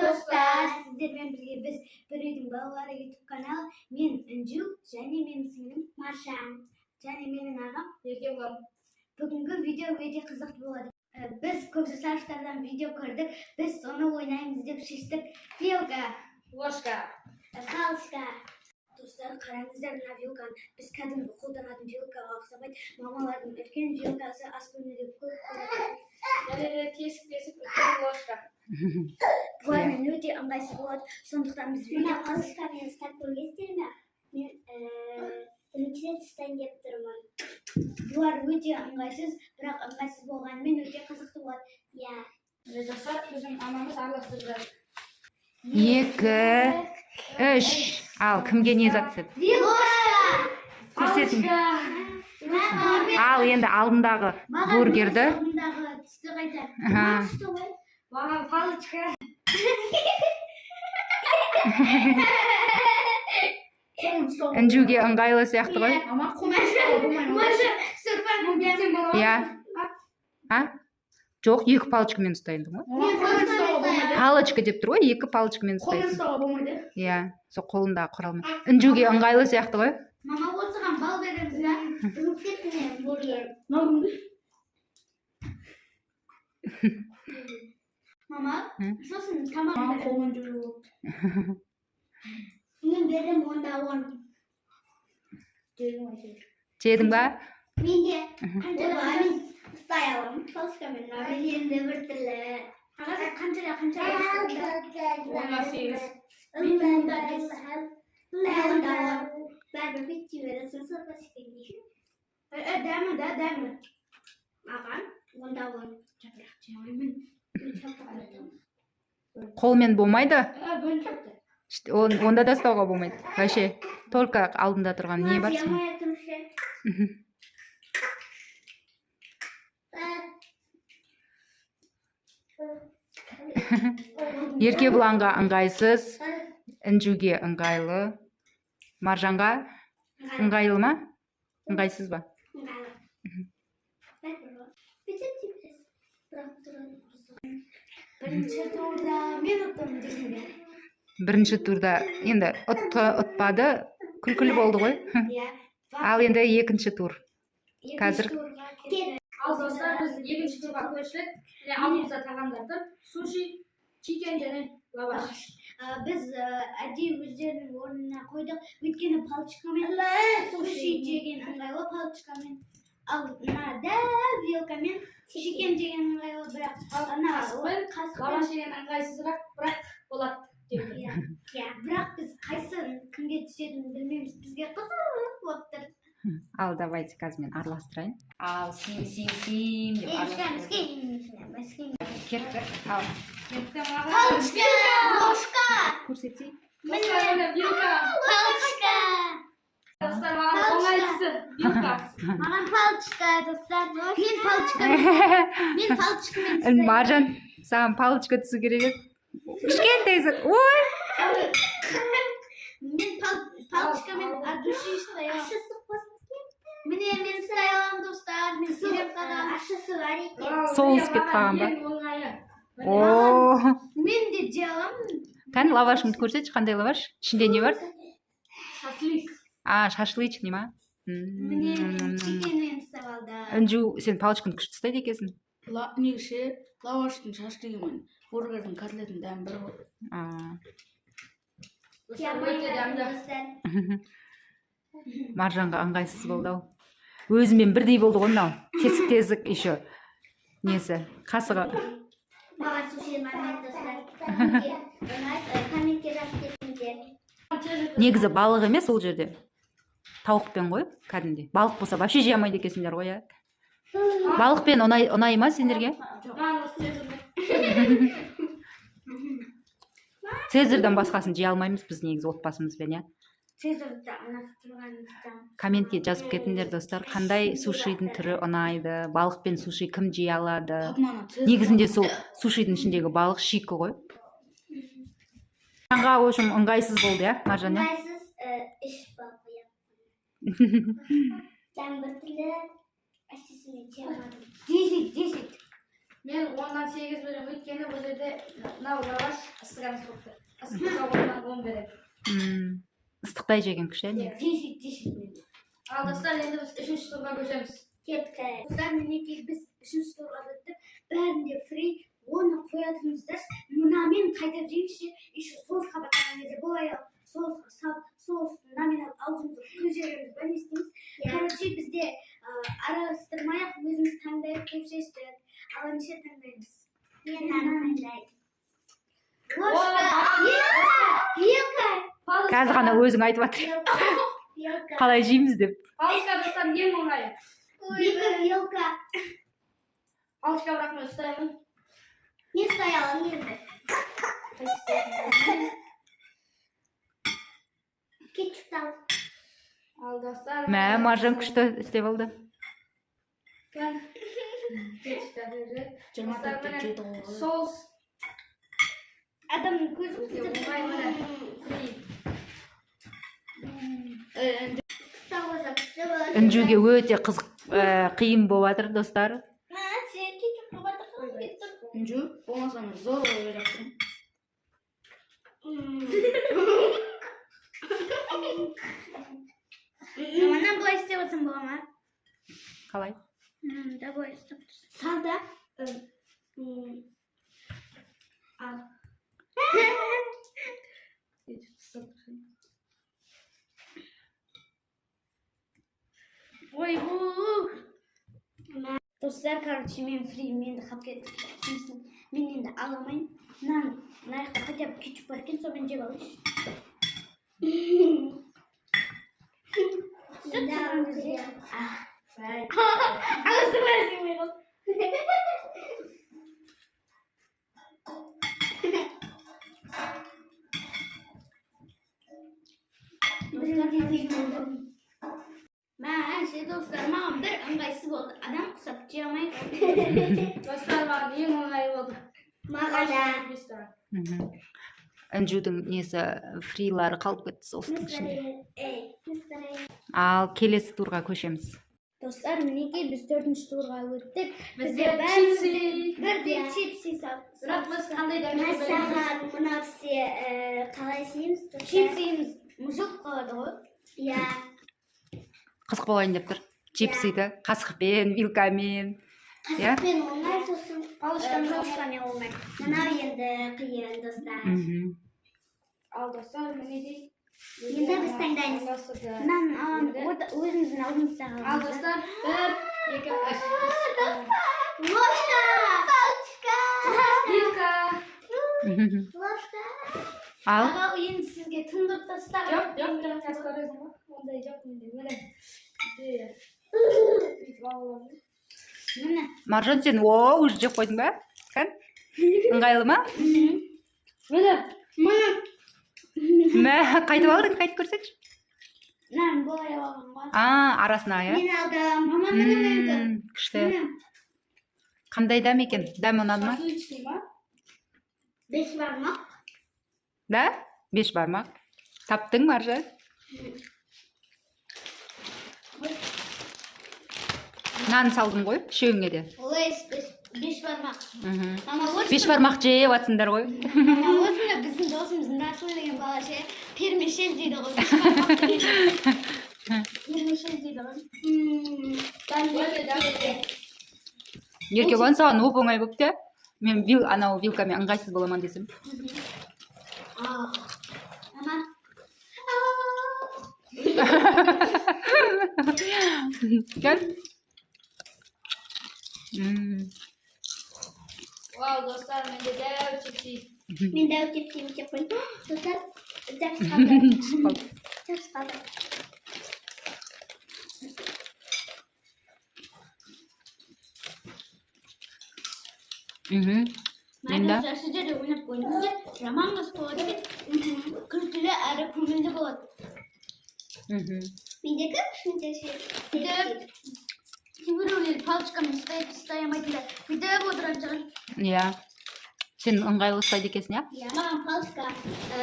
Достар! Сіздермен бірге біз, Бір үйдің балалары ютуб каналы. Мен Інжу және менің сіңлім Маржан және менің ағам Еркебұлан. Бүгінгі видео өте қызықты болады. Біз көкжасарыштардан видео көрдік, біз соны ойнаймыз деп шештік. Вилка, Ложка. Палочка. Достар, қараңыздар, мына вилканы. Біз кәдімгі қолданатын вилкаға ұқсамайды. Мамалардың үлкен вилкасы, ас бөлмеде көп қолданатын. Және де тесік тесік үлкен ложка. Бұлармен өте ыңғайсыз болады, сондықтан біз Мына видео палочкамен ұстап көргенсіздер ме? Мен бірінші рет ұстайын деп тұрмын. Бұлар өте ыңғайсыз, бірақ ыңғайсыз болғанымен өте қызықты болады. Иә. Міне, достар, біздің анамыз араластырып жатыр. Екі, үш. Ал кімге не зат түседі? Вилка! Көрсетің. Палочка. Ал енді алдындағы Маған бургерді. өз алдындағы түсті қайтар. Аха. Маған түсті ғой. Маған палочка. Інжуге ыңғайлы сияқты ғой. Ама қолмен ұстауға болмай ма? Маша, сорпаның Бүйтсең бола ма? Иә. А? Жоқ, екі палочкамен ұстайын ғой. Мама, қолмен ұстауға болмайды. Палочка деп тұр ғой, екі палочкамен Қолмен ұстайсың. ұстауға болмайды. Иә, сол қолындағы құралмен. Інжуге ыңғайлы сияқты ғой. Мама, осыған балл береміз ба? Ұмытып кеттім мен бургер. Мынау кімге? Мама, М? сосын тамақ Маған береміз. қолмен жүруге болады. Мен бердім 10-да 10. Жедің ба? Мен де қанша мен ұстай аламын палочкамен. Мен енді біртүрлі. Аға, сіз қаншада қанша? 8/10. Мен 10-да 5. 10-да 10. Бәрібір бүйтіп жібересің сорпа ішкенде. Дәмі да, дәмі. Маған 10-да 10. Жапырақ жей алмаймын. Мен шалқып жатырмын. Қолмен болмайды. Бөлініп кетті. Онда да ұстауға болмайды. Вообще, только алдында тұрған не бар? Жей Соны. алмай жатырмын ше. Еркебұланға ыңғайсыз, Інжуге ыңғайлы. Маржанға ыңғайлы ма? Ыңғайсыз ба? Ыңғайлы. Бәрібір ғой. Бүйтіп жібересің. Бірақ тұрады. Бірінші турда мен ұттым дейсің бе? Бірінші турда енді ұтты, ұтпады, күлкілі болды ғой. Иә. Ал енді екінші тур. Екінші Қазір- турға кеттік. Ал, достар, біз екінші турға көштік. Міне, алдымызда тағамдар тұр. Суши, чикен және лаваш. Біз әдейі өздерінің орнына қойдық, өйткені палочкамен суши жеген ыңғайлы, палочкамен, ал мына дәу вилкамен чикен жеген ыңғайлы, бірақ ана Қасықпен қасықпен лаваш жеген ыңғайсызырақ, бірақ болады деуге. Иә. Иә. Бірақ біз қайсы кімге түсетінін білмейміз, бізге қызық болып тұр. Ал давайте қазір мен араластырайын. Ал сим сим сим деп араластырайын. Кетті. Ал Кетті маған. Палочка, ложка. Көрсетейін. Достар, міне, вилка. Палочка. Достар, маған оңай түсті. Вилка. Маған палочка, достар. Мен палочкамен ұстаймын. Маржан, саған палочка түсу керек еді. Кішкентай зат. Ой! Мен палочкамен от души ұстай аламын. Ащысы қосып Міне, мен ұстай аламын, достар, мен сиреп қаламын. Ащысы бар екен. Соус кетіп қалған ба? Ең оңайы. О! Мен де жей аламын. Кәні, лавашыңды көрсетші, қандай лаваш? Ішінде не бар? Шашлик. А, шашлычный ма? Міне, мен чикенмен ұстап алдым. Інжу, сен палочканы күшті ұстайды екенсің. Негізі лаваштың шашлигі мен бургердің котлетінің дәмі бір ғой. А. Достар, өте дәмді. Достар. Маржанға ыңғайсыз болды ау. Өзімен бірдей болды ғой мынау. Тесік тесік еще. Несі? Қасығы. Маған суши ұнамайды, достар. Кімге ұнайды, комментке жазып кетіңіздер. Негізі балық емес ол жерде. Тауықпен ғой, кәдімгідей. Балық болса вообще жей алмайды екенсіңдер ғой, иә? Балықпен ұнай, ұнай ма сендерге? Маған осы Цезарьді. Цезарьдан басқасын жей алмаймыз біз негізі отбасымызбен, иә? Цезарьді ұнатып тұрғанымыздан. Комментке жазып кетіңдер, достар, қандай сушидің түрі ұнайды, балықпен суши кім жей алады? Мана Цезарь. Негізінде сол сушидің ішіндегі балық шикі ғой. Маржанға, в общем, ыңғайсыз болды, иә, Маржан, иә? Ыңғайсыз, үш балл қоямын. Дәм біртүрлі, ащысын жей алмадым. 10, 10. Мен 8/10 беремін, өйткені бұл жерде мынау лаваш ысық. Ыстық емес болып тұр. Ыстық болса, 10-нан 10 беремін. Ыстықтай жеген күшті, иә, негізі. 10, 10 менде. Ал достар, енді біз үшінші турға көшеміз. Кеттік. Достар, мінекей, біз үшінші турға өттік. Бәрінде фри. Оны қоя тұрыңыздаршы, мынамен қайта жейміз ше. Еще соусқа батырған кезде былай алып, соусқа салып, соус мынамен алып, аузымызға құйып жібереміз ба, не істейміз? Короче, бізде араластырмай ақ өзіміз таңдайық деп шештік. Ал ендеше таңдаймыз. Мен мынаны таңдаймын. Ложка, вилка, вилка. Палочка. Қазір ғана өзің айтып жатыр Вилка. қалай жейміз деп. Палочка, достар, ең оңайы. Вилка, вилка. Палочка, бірақ мен ұстаймын. Мен ұстай аламын енді. Кетчуп ал. Ал достар. Мә, Маржан күшті істеп алды. Кетчуп та берді. жиырма Достар, төртте міне жеті ғой. Соус. Адамның көзі Өте оңай, міне. Фри. Тауыза күшті болады. Інжуге өте қызық, қиын болып жатыр, достар. Мә, сен кетчупқа батырғың келіп тұр. Інжу болмаса, мен зорға ойлап тұрмын. Мына былай істеп алсам бола ма? Қалай? Да, былай істеп тұрсам. Сал да. Ал. Кетчуп ұстап тұрсың. Ойбу. Достар, короче, мен фри енді қалып кетті. Мен енді ала алмаймын. Мынаны, мына жақта хотя бы кетчуп бар екен, сонымен жеп алайыншы. Сүт тұрған кезде. Аузыма сыймай қалды. Мә, ше, достар, маған бір ыңғайсыз болды. Адам құсап жей алмай қалдым. Достар, маған ең оңайы болды. Маған да. Ресторан. Інжудің несі, фрилары қалып кетті соустың ішінде. Ей, настроение. Ал келесі турға көшеміз. Достар, мінекей, біз төртінші турға өттік. Бізде Бізде бәрімізде чипсы. бірдей чипсы салып. Бірақ біз қандай дәмді Мәссаған, мына кісі қалай жейміз, достар? Чипсиіміз мұжылып қалады ғой. Иә. Қызық болайын деп тұр. Чипсыды қасықпен, вилкамен, иә. Қасықпен оңай, сосын Палочкамен. Палочкамен оңай. Мынау енді қиын, достар. Ал достар, мінекей. Енді біз таңдаймыз. Мынаны аламын. Өзіміздің алдымыздағы. Ал достар, бір, екі, үш. Ложка! Палочка! Вилка. Ложка! Ал Аға, енді сізге тындырып тастаған. Жоқ, жоқ, жоқ, қазір көресің ғой. Ондай жоқ менде. Міне. Де. Бүйтіп алып аламын. Міне. Маржан, сен о уже жеп қойдың ба? Кән, ыңғайлы ма? Міне. Міне. Мә, қайтып алдың? Қайтып көрсетші. Мынаны былай алған ғой. А, арасына, иә. Мен алдым. Мама, міне менікі. Күшті. Міне. Қандай дәм екен? Дәм ұнады ма? Шашлычный ма? Беш бармақ. Да, беш бармақ таптың, Маржан. Нан салдым ғой үшеуіңе де. Олай беш бармақ. Мама, осы Беш бармақ жеп жатсыңдар ғой. Мама, осыны біздің досымыз Расул деген бала ше, пермешел дейді ғой. Беш бармақ деген. Пермешел дейді ғой. Өте дәмді. Еркебұлан, саған оп оңай болыпты, иә. Мен анау вилкамен ыңғайсыз бола ма десем. Мама. Кел. Вау, достар, менде дәу чипси. Мен дәу чипсиін жеп қойдым. Достар, жабысып қалды. Түсіп қалды. Жабысып қалды. Енді Достар, сіздер де ойнап көріңіздер. Жаман қызық болады екен. Күлкілі әрі көңілді болады. Мендегі кішкентай ше. Бүйтіп кейбіреулер палочкамен ұстай ұстай алмайтындар бүйтіп отыратын шығар. Иә, сен ыңғайлы ұстайды екенсің, иә. Иә. Маған палочка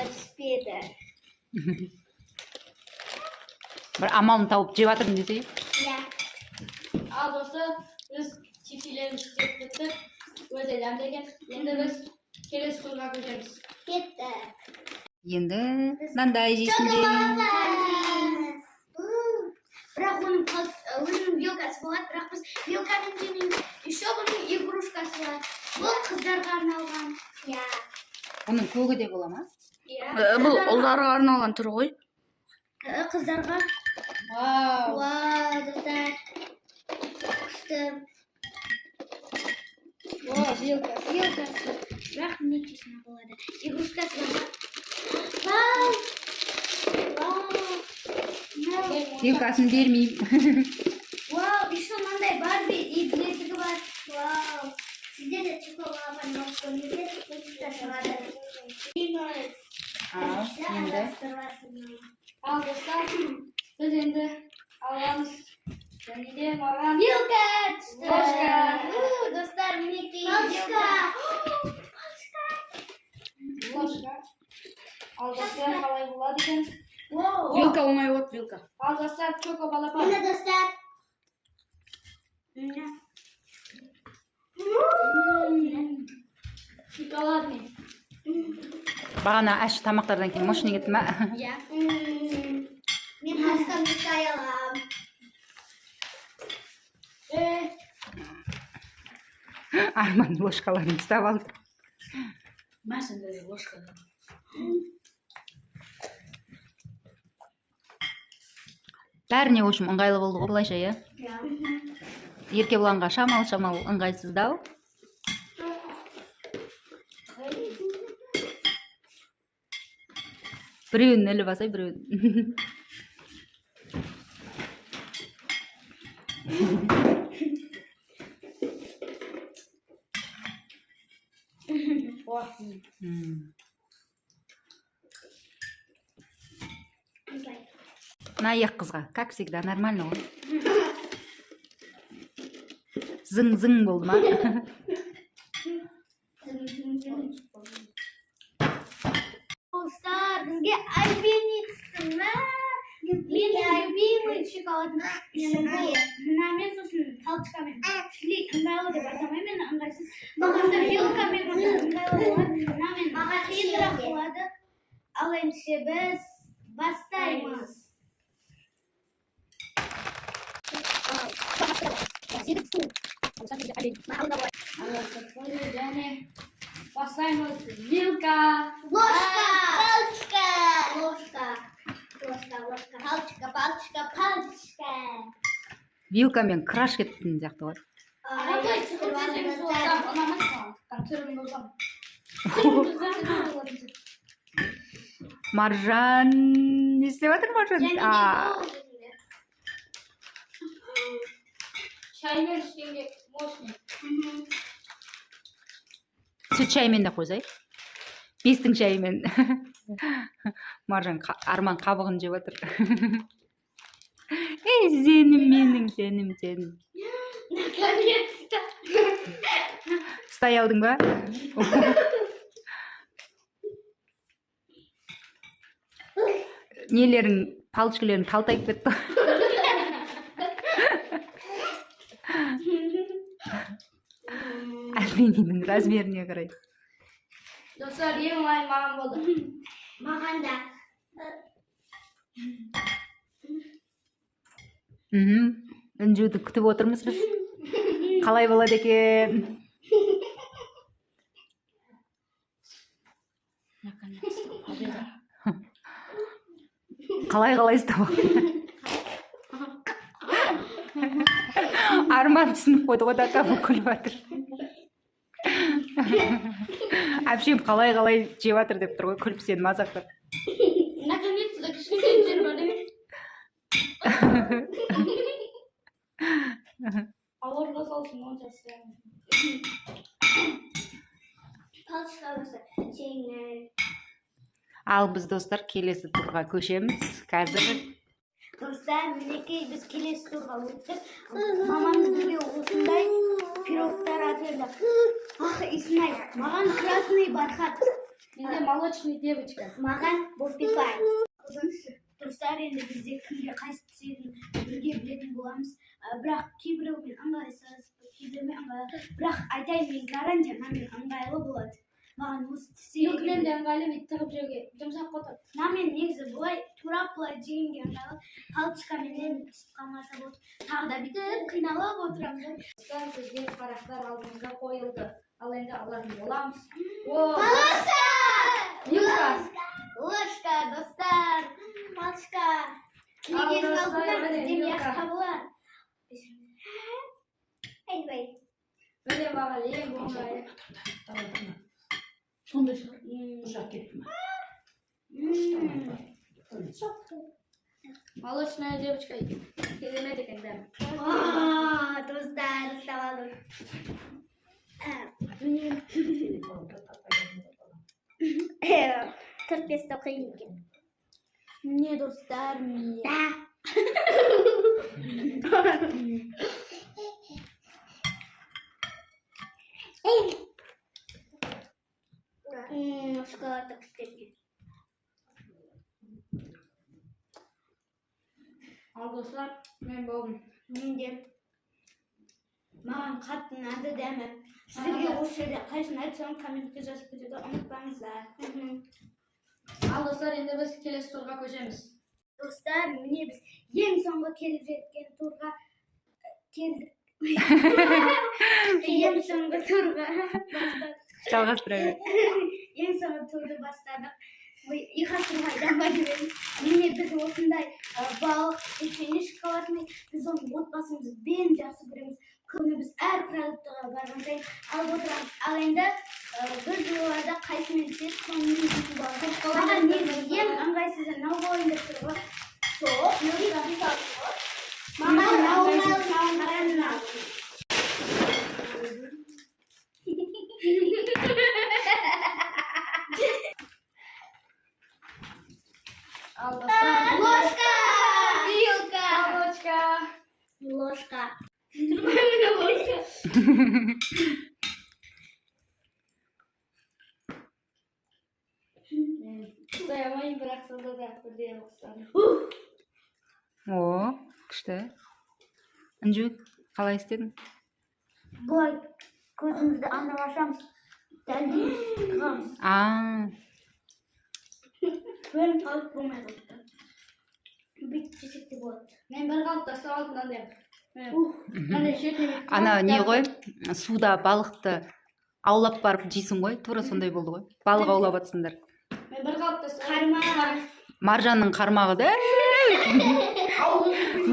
түспеді. Бір амалын тауып жеп жатырмын десей. Иә. Ал достар, біз чипсилерімізді жеп біттік. Өте дәмді екен. Енді біз келесі турға көшеміз. Кетті. Енді мынандай жейсіңдер. Бірақ оның өзінің вилкасы болады, бірақ біз вилкамен жемейміз. Еще бұның игрушкасы бар. Бұл қыздарға арналған. Иә. Бұның көгі де бола ма? Иә. Бұл ұлдарға арналған түрі ғой. Қыздарға. Вау. Вау, достар. Күшті. О, вилка. Вилкасы. Бірақ нечесіне болады. Игрушкасы бар. Вау! Вау! Мынау. Вилкасын бермеймін. Вау, еще мынандай Барби и білезігі бар. Вау. Сіздер де чоко-балапан алып көріңіздер. Күшті шығады. Ал енді Араластырасың. Ал, достар, біз енді аламыз. Және де маған Вилка түсті. Ложка. У, достар, мінекей Палочка. вилка. Ложка. Ал, достар, қалай болады екен? Вау. Вилка оңай болады, вилка. Ал, достар, чоко балапан. Міне, достар. Міне. Шоколадный. Бағана ащы тамақтардан кейін мощный кетті ма? Иә. Мен палочкамды ұстай аламын. Арман ложкаларын ұстап алды. Мә, сендерге ложка. Бәріне, в общем, ыңғайлы болды ғой былайша, иә? Иә. Еркебұланға шамал шамал ыңғайсыздау. Біреуін іліп алсай, біреуін. О, Мына екі қызға, как всегда, нормально ғой. Зың зың болды ма? Достар, бізге Альпини түсті. Мә, менің любимый шоколадым. Еще бұл мынамен, сосын палочкамен. Шли ыңғайлы деп айта алмаймын мен, ыңғайсыз. Маған вилкамен ыңғайлы болады. Мынамен Маған қиынырақ үшеуі де. болады. Ал ендеше біз бастаймыз. Және бастаймыз. Вилка. Ложка. Палочка. Ложка. Ложка, ложка. Палочка, палочка, палочка. Вилкамен краш кеттің сияқты ғой. Қандай түрін болсам, ұнамайды маған. Түрін болсам. Маржан не істеп жатыр, Маржан? Және де А, бұл өзінде. Шаймен ішкенге мощный. Сүт шайымен де қойсай. Бестің шайымен. Маржан Арман қабығын жеп жатыр. Ей, сенім менің, сенім, сенім. Наконец-то. Ұстай алдың ба? Нелерің, палочкалерің талтайып кетті. Альпинидің размеріне қарай. Достар, ең оңай маған болды. Маған да. Інжуді күтіп отырмыз біз. Қалай болады екен? Наконец-то победа. Қалай қалай ұстап алды? Арман түсініп қойды ғой да, күліп жатыр. Әпшем қалай қалай жеп жатыр деп тұр ғой күліп, сені мазақтап. Наконец-то кішкентай жер бар екен. Ауырға салсын, онша істемеймін. Палочка болса жеңіл. Ал біз, достар, келесі турға көшеміз қазір. Достар, мінекей, біз келесі турға өттік. Мамамыз бізге осындай пирогтар әкелді. Ах, иісін-ай. Маған красный бархат. Менде молочный девочка. Маған Боппи Пай. Достар, енді бізде кімге қайсы түсетінін бірге білетін боламыз. Бірақ кейбіреумен ыңғайсыз, кейбіреумен ыңғайлы. Бірақ айтайын, мен гарантия, мынамен ыңғайлы болады. Маған осы тістеген. Вилкамен де ыңғайлы, бүйтіп тығып жеуге. Жұмсақ қой торт. Мынамен негізі былай турап, былай жегенге ыңғайлы. Палочкаменен түсіп қалмаса болды. Тағы да бүйтіп қиналып отырамын ғой. Достар, бізге қарақтар алдымызға қойылды. Ал енді алатын боламыз. О, Ложка! Вилка. Ложка, достар. Палочка. Ал Кілеген достар, алдынан міне бізден вилка. яқ табылар. Ойбай. Міне, маған ең оңайы. Сондай шығар. Ұшақ кетті ме? Молочная девочка керемет екен дәмі. Ааа, достар, ұстап алдым. Міне. Торт бесті қиын екен. Міне, достар, міне. Да. Эй. Шоколадты күшті екен. Ал достар, мен болдым. Мен де. Маған қатты ұнады дәмі. Сіздерге осы жерде қайсысын ұнайды, соны комментке жазып кетуді ұмытпаңыздар. Ал достар, енді біз келесі турға көшеміз. Достар, міне, біз ең соңғы келіп жеткен турға келдік. Ең соңғы турға бастадық. Жалғастыра бер. Ең соңғы турды бастадық. Ой, ұйқастырмай дамба береміз. Міне, біз осындай балық печенье шоколадный. Біз оны отбасымызбен жақсы көреміз. Күні біз әр продуктыға барған сайын алып отырамыз. Ал енді біз оларда қайсымен түседі, сонымен жейтін боламыз. Маған негізі ең ыңғайсызы мынау болайын деп тұр ғой. Жоқ, маған мынау ұнады, маған мынау. Ал достар, Ложка! Вилка! Палочка. Ложка. Міне, ложка. Ұстай алмаймын, бірақ сонда да бірден ұстадым. О, күшті. Інжу, қалай істедің? Былай көзімізді анау ашамыз. Дәлдейміз, тығамыз. А. Бөлініп қалып болмай қалыпты. Бүйтіп жесек те болады. Мен бір қалыпта ұстап алдым мынандай. Мынандай шетінен бүйтіп Ана не қалып ғой, суда балықты аулап барып жейсің ғой, тура сондай болды ғой. Балық аулап жатсыңдар. Мен бір қалыпта ұстап алдым. Қармақ. Маржанның қармағы да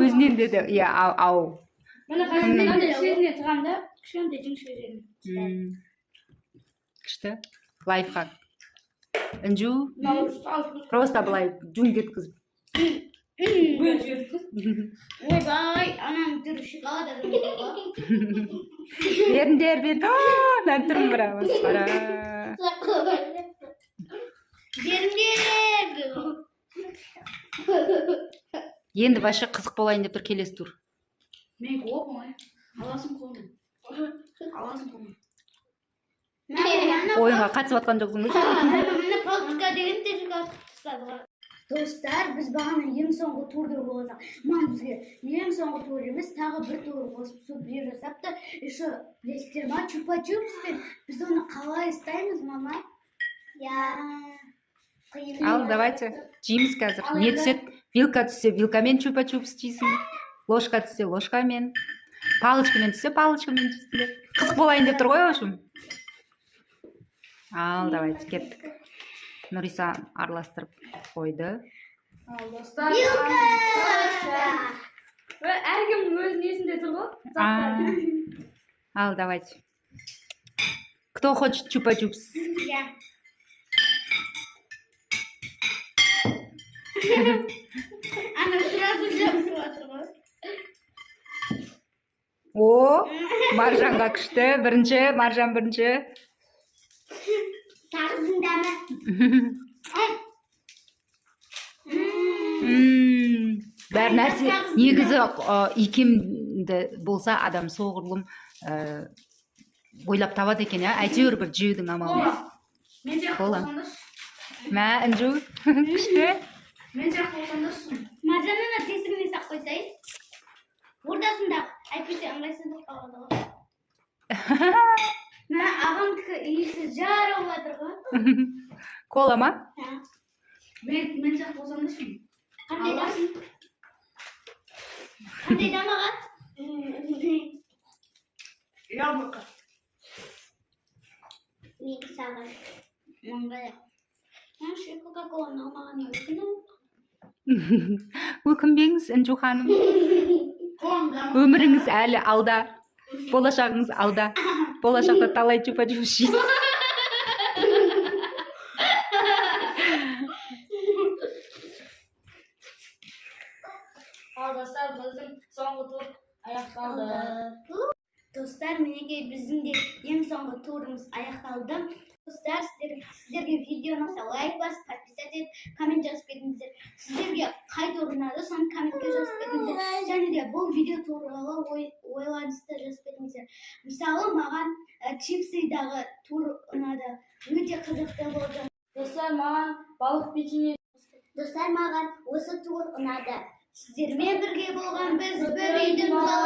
өзінен деді, иә, ау, ау. Міне, қараңыз, мынандай шетіне тығамын да, кішкентай жіңішке жерін. Күшті лайфхак, Інжу. Мынау ауыз. Просто былай жуң еткізіп. Бөліп жіберді. Ойбай, ананың түрі шоколад адам ғой. Беріңдер, бер мына түрін бірақ, масқара. Беріңдер. Енді вообще қызық болайын деп тұр келесі тур. Менікі оп оңай. Аласың қолмен. Аласың қолмен. Ойынға қатысып жатқан жоқсың ғой. Міне, палочка деген де шоколад тастады ғой. Достар, біз бағана ең соңғы турда болдық. Мам бізге ең соңғы тур емес, тағы бір тур қосып сюрприз жасапты. Еще білесіздер ма, чупа чупспен біз оны қалай ұстаймыз, мама? Я. Қиын. Ал давайте жейміз қазір. Не түседі? Вилка түссе, вилкамен чупа чупс жейсің, ложка түссе, ложкамен, палочкамен түссе, палочкамен жейсіңдер. Қызық болайын деп тұр ғой, в общем. Ал давайте, кеттік. Нұриса араластырып қойды. Ал достар. Әркімнің өз несінде тұр ғой. А, ал давайте, кто хочет чупа чупс? Я. Ана сразу жабысып жатыр ғой. О, Маржанға күшті, бірінші Маржан, бірінші. Сағыздың дәмі. Бәр нәрсе негізі икемді болса, адам соғұрлым ойлап табады екен, иә, әйтеуір бір жеудің амалы. Мен сияқты Кола. болсаңдаршы. Мә, Інжу, күшті. Мен сияқты болсаңдаршы. Маржан, ана тесігіне сақ қойсай. Ортасында, әйтпесе ыңғайсыздық қалады ғой. Мына ағамдікі иісі жарылып жатыр ғой. Кола ма? Мен сияқты болсам да ше. Қандай дәм? Қандай дәм, аға? Яблоко. Мен саған. Мыңғай. Мен кока-коланы алмағанына өкінемін. Өкінбеңіз, Інжу ханым. Коланың дәмі. Өміріңіз әлі алда. Болашағыңыз алда. Болашақта талай чупа чупс жейсіз. Ал, достар, біздің соңғы тур аяқталды. Достар, мінекей, біздің де ең соңғы турымыз аяқталды. Достар, сіздерге видео ұнаса, лайк басып, подписаться етіп, коммент жазып кетіңіздер. Сіздерге қай тур ұнады, соны комментке жазып кетіңіздер. Және де бұл видео туралы ойларыңызды жазып кетіңіздер. Мысалы, маған чипсыдағы тур ұнады. Өте қызықты болды. Достар, маған балық печенье. Достар, маған осы тур ұнады. Сіздермен бірге болған біз, бір үйдің балалары.